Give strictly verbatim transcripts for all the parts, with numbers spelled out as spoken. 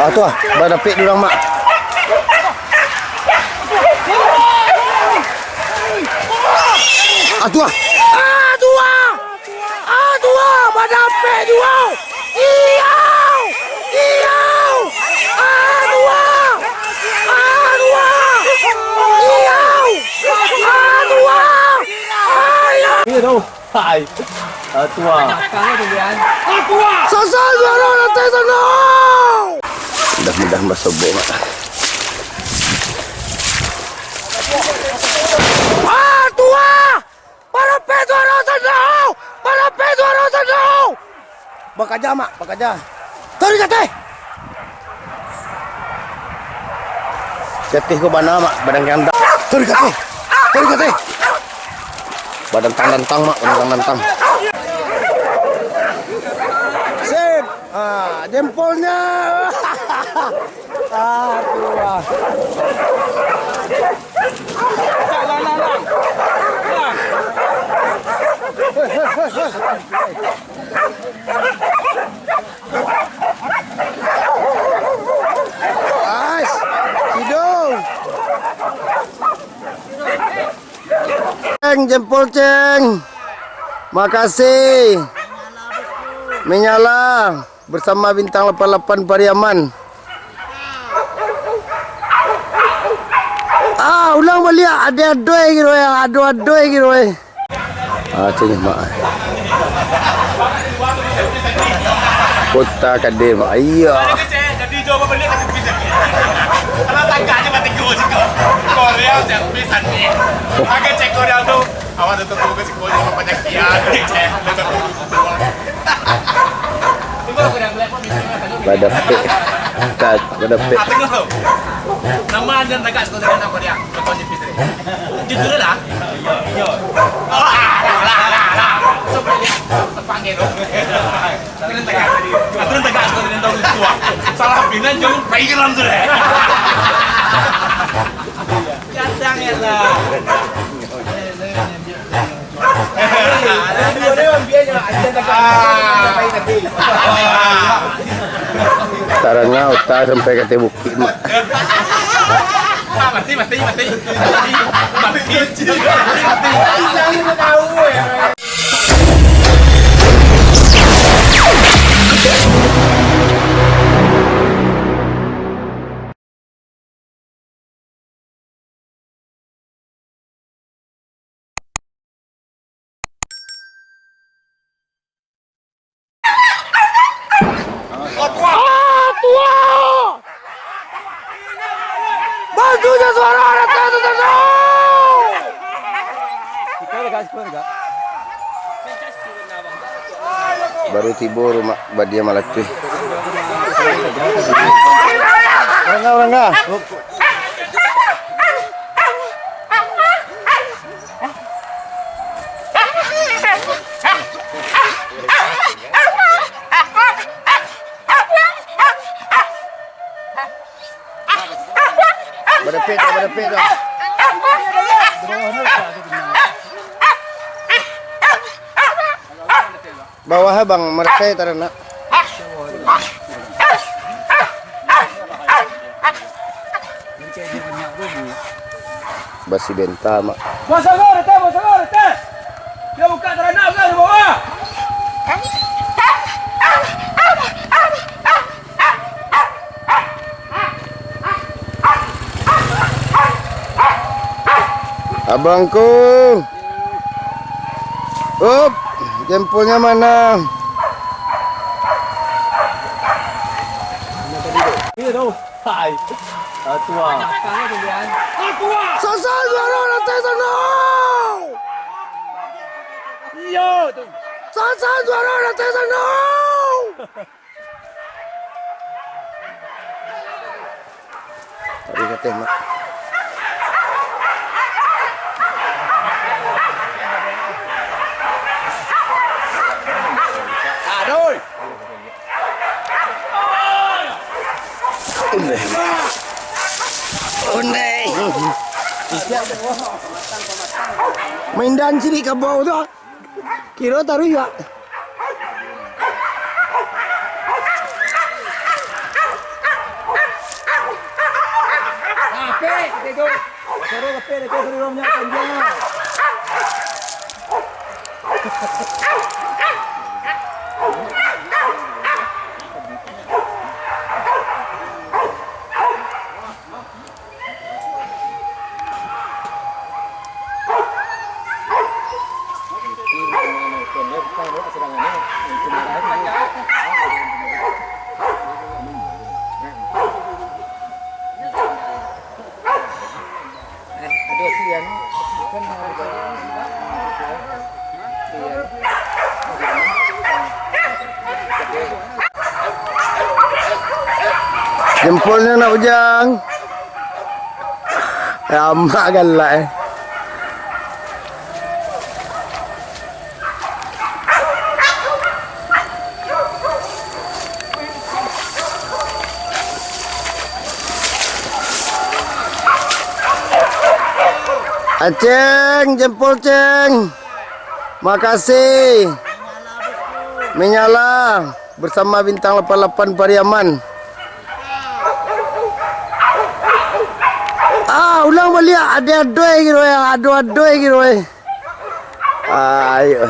Ah, tu ah, badapek urang, Mak. Ah, tu ah. Ah, tu ah. Ah, tu ah, badapek juo. Iyau! Iyau! Ah, tu ah. Ah, tu ah. Iyau! Ah, tu ah. Ah, iyau! Hai. Atua. Sasa juaro rantai sano. Mudah-mudahan basobok, Mak. Atua! Parape juaro sano! Parape juaro sano! Bakaja, Mak, bakaja. Tarik ka ateh! Ka ateh ko bana, Mak, badan gantang. Tarik ka ateh! Tarik ka ateh! Badan tang-tantang, Mak, badan tang-tantang. Sip. Ah, jempolnya. Ah, tu lah. Ais, hidung. Ceng, jempol, Ceng. Makasih. Menyala bersama Bintang lapan lapan Pariaman. Ah, ulang baliak. Ado-ado lagi, Roy. Ado-ado lagi, Roy. Ah, tu nyo, Mak. Kota Kade, Mak. Iyo. Jadi, coba beli tapi bisa. Kalau tagak je mati gua juga. Korea servis ni. Agak cek Korea tu. Awak tu tunggu ke sekolah sama banyak dia. Cek, dia tak tunggu. Tunggu aku dah beli apa bisa. Badapek. Kat, badapek. Ah, tengok tu. Nama anda tagak sekolah dengan apa dia? Kau ni Fitri. Jujur lah. Yo, yo. Ah, lah, lah, lah, lah. Coba lihat. Terpanggil tu. Aturan tagak tadi. Aturan tagak sudah dari tahun tua. Salah pindah jauh pairan sudah. Kadang ya lah. Tarangah utak sampai ka ateh bukik, Mak. Mati, mati, mati. Mati, mati. Mati, mati. Atua! Bantu jo suaro, anak saya tu, Tando! Baru tibo rumah badia malatuih. Urang ka, urang ka. Badapek dah, badapek dah. Bawah, Bang, merekai taranak. Basi benta, Mak. Bos Angga, datang, Bos Angga, datang. Dia buka taranak, Angga, di bawah. Abangku. Up, jempolnya mana? Iya, tu. Hai. Atua. Sasa juaro rantai sano. Iya, tu. Sasa juaro rantai sano. Ari kateh, Mak. Aduh. Ondeh, Mak. Ondeh. Main dan cilik kabau tu. Kiro taruih, Pak. Jempolnyo nak bujang. Lamak galak, eh. Aceng, jempol, Ceng. Makasih. Menyala bersama Bintang lapan lapan Pariaman. Ah, ulang baliak, ado-ado lagi, Roy, ado-ado lagi, Roy. Ayo.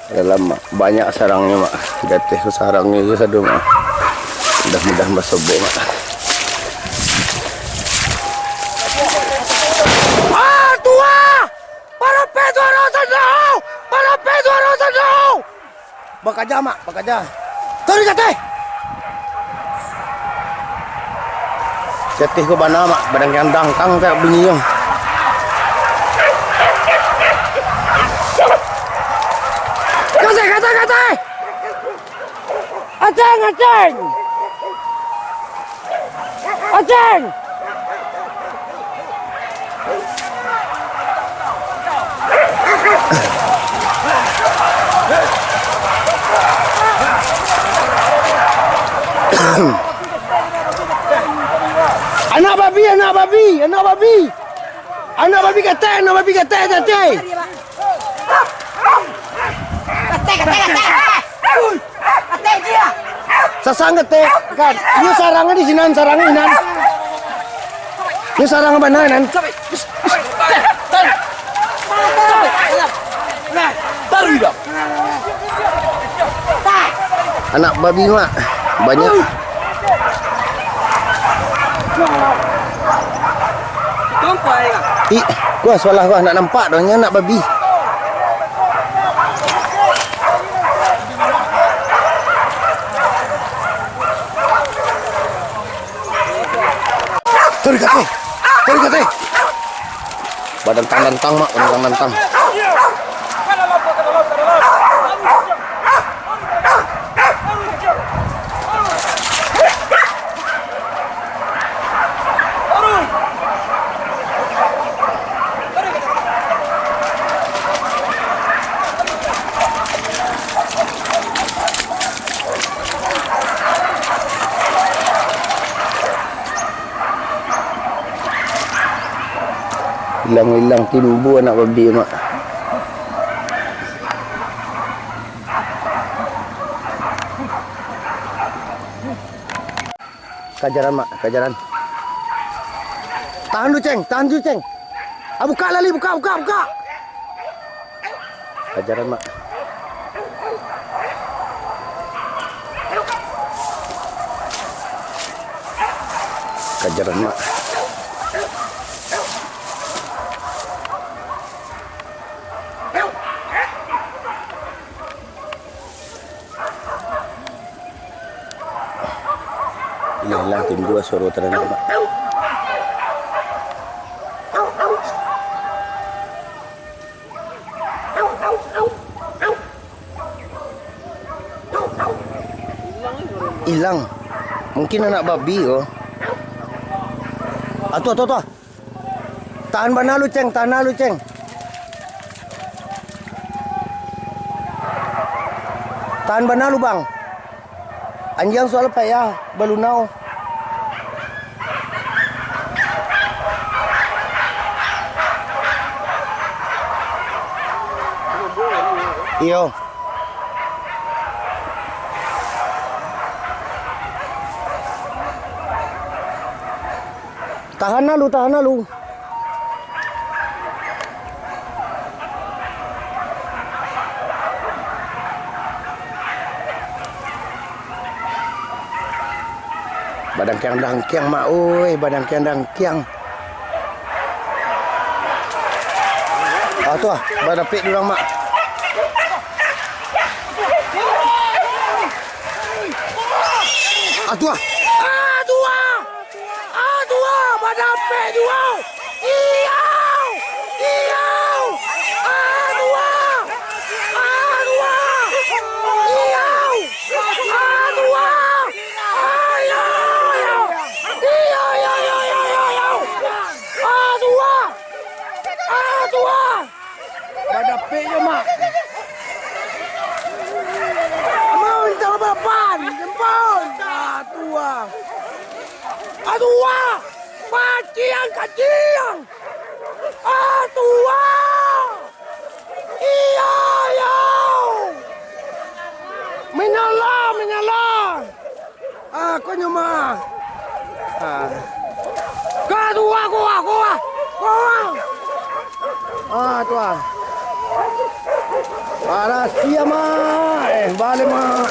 Dalam, Mak. Banyak sarangnyo, Mak. Gateh ku sarangnyo je sado, Mak. Mudah-mudahan basobok, Mak. Ah, tuah! Parapet suaro sandau! Parapet suaro sandau! Bakaja, Mak, bakaja. Tarik gateh! Gateh ko bana, Mak, badangkang-dangkang kayak bunyi nyo. Gateh, gateh, gateh! Aceng, Aceng! Aceng! Anak babi, anak babi, anak babi! Anak babi gateh, anak babi gateh, gateh! Sasang gateh, kan? Iyo sarang di sinan, sarang di sinan. Iyo sarang bana nan. Anak babi, Mak. Banyak. Ih, kuah sualah kuah, nak nampak doh nyo nak babi. Tarik gateh, tarik gateh. Badantang-dantang, Mak, badantang-dantang. Ilang-ilang timbua anak babi, Mak. Kajaran, Mak, kajaran. Tahan dulu, Ceng, tahan dulu, Ceng. Ah, buka lali, buka, buka, buka. Kajaran, Mak. Kajaran, Mak. Iyolah, timbua suaro taranang, Mak. Ilang. Mungkin anak babi ko. Ah, tu, tu, tu. Tahan bana lu, Ceng, tahan lu, Ceng. Tahan bana lu, Bang. Anjiang suak lepek ya, balunau. Iyo. Tahan lalu, tahan lalu. Badangkiang-dangkiang, Mak, oi, badangkiang-dangkiang. Ah, tu ah, badapek urang, Mak. Ah, tu ah. Ah, tu ah. Ah, tu ah, badapek juo. Iyau! Iyau! Ah, tu ah! Ah, tu ah! Iyau! Ah, tu ah! Iyau! Iyau! Iyau! Iyau! Iyau! Iyau! Ah, tu ah! Ah, tu ah! Badapek je, Mak. Mau minta baban, jempol. Ah, tu ah! Ah, tu ah! Paciang kaciang! Ah, tu ah! Iyo, iyo! Menyala, menyala! Ah, konyo mah. Ah. Ka, tu ah, ko ah, ko ah, ko ah. Ah, tu ah. Barasiah, Mak. Eh, baliak, Mak.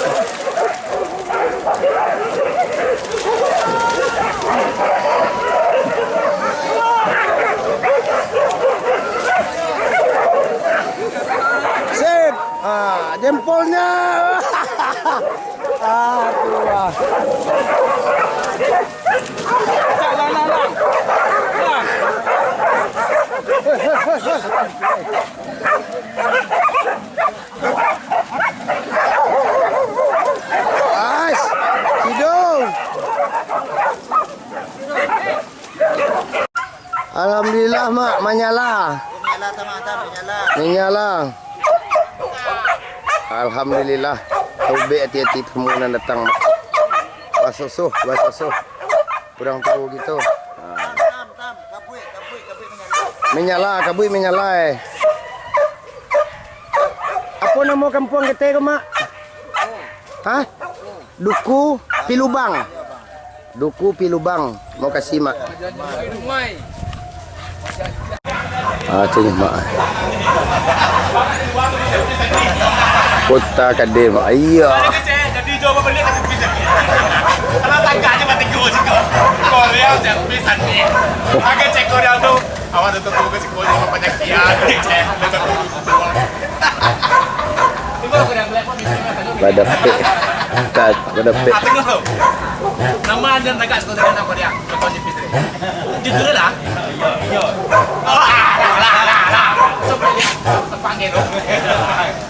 Sip. Ah, jempolnya. Ah, tu ah. Ais, hidung. Alhamdulillah, Mak, manyala. Manyala, Mak, manyala. Manyala. Alhamdulillah, taubek ati-ati tamu nan datang, Mak. Basosoh, basosoh. Urang tuo kito. Ha. Manyala, kabuik manyala, eh. Apo namo kampuang kito ko, Mak? Ha? Duku Pilubang. Duku Pilubang. Makasih, Mak. Ah, tu nyo, Mak. Kota Kade, Mak. Iya. Kalau tagak je mati gua juga. Korea servis aneh. Agak cek Korea tu. Awak tu tunggu ke sekolah apa penyakian. Cek. Badapek. Kat, badapek. Ah, tengok tu. Nama anda tagak sekolah dengan apa dia? Contohnya Fitri. Jujur lah. Yo. Oh, ah, lah, lah, lah, lah. Sampai dia terpanggil tu.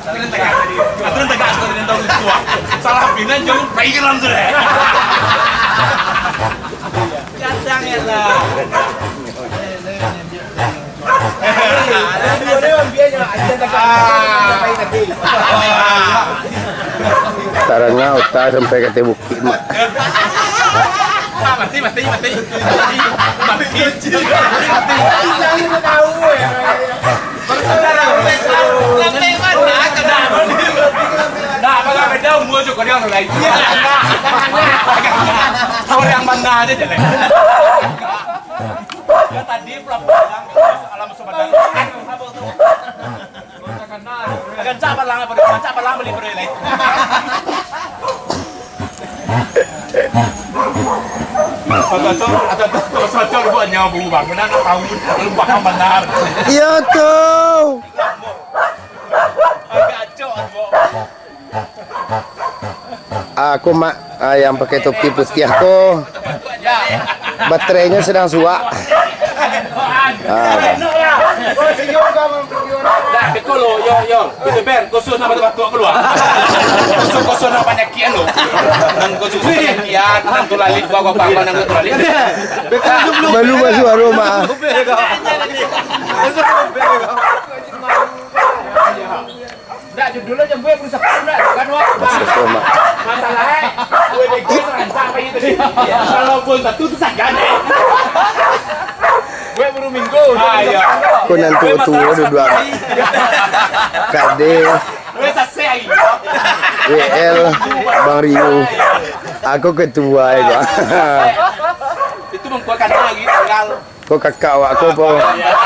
Aturan tagak tadi. Aturan tagak sudah dari tahun tua. Salah pindah jauh, baik kan sudah. Datang ya lah. Tarangah utak sampai ka teh bukik, Mak. Mati, mati, mati. Mati. Mati. Dah, apalah beda umur jo kau dengan orang lain. Kau yang mana aja jelek. Dia tadi pulang-pulang alam semedang. Rancak palang apa? Rancak palang beli perui lain. Atau tu, atau tu, atau tu buat nyawa berubah. Kena nak tahu, lupa benar. Iya tu. Agak acok, Bok. Aku, Mak, ah, yang pakai topi putiah ko, baterainya sedang suak. Ah. Dah, keko lo, yo, yo. Itu ber, khusus nama tu batuk keluar. Khusus, khusus nama penyakit lo. Nang khusus penyakit, nang tu lalit, bawa apa, nang tu lalit. Baru masuk rumah. Ndak, judulnyo jambua berusaha, ndak, kan, Wak? Masuk rumah. Masalah, eh, kue bego rancak pagi tadi. Kalau pun satu tu sagan, eh. Kue buru minggu. Ah, iya. Kau nanti tuo duduak. Kade. Kue sasek lagi. W L, Bang Rio. Aku ketua, eh, Bang. Itu mangko kana lagi, Ko kakak awak ko po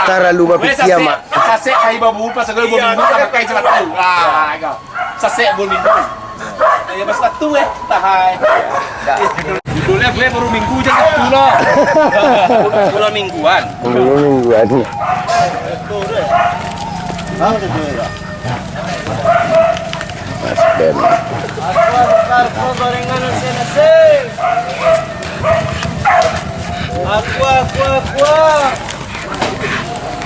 talalu bapikia, Mak. Sasek, sasek kai babu, pasal dua minggu ka pakai sapatu. Ah, ko. Sasek dua minggu. Ya, pas sepatu, eh, tahai. Dulu, eh, baru minggu je sepatu lah. Bulan mingguan. Dulu mingguan. Mas Ben. Aku, aku, aku, gorengan nasi-nasi. Aku, aku, aku.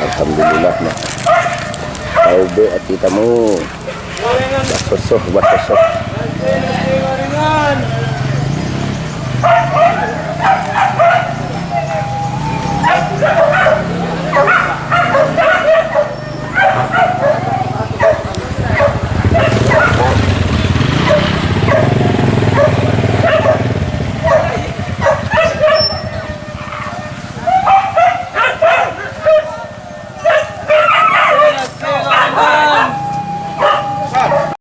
Alhamdulillah, Mak. Taubek ati tamu. Gorengan. Basosoh, basosoh.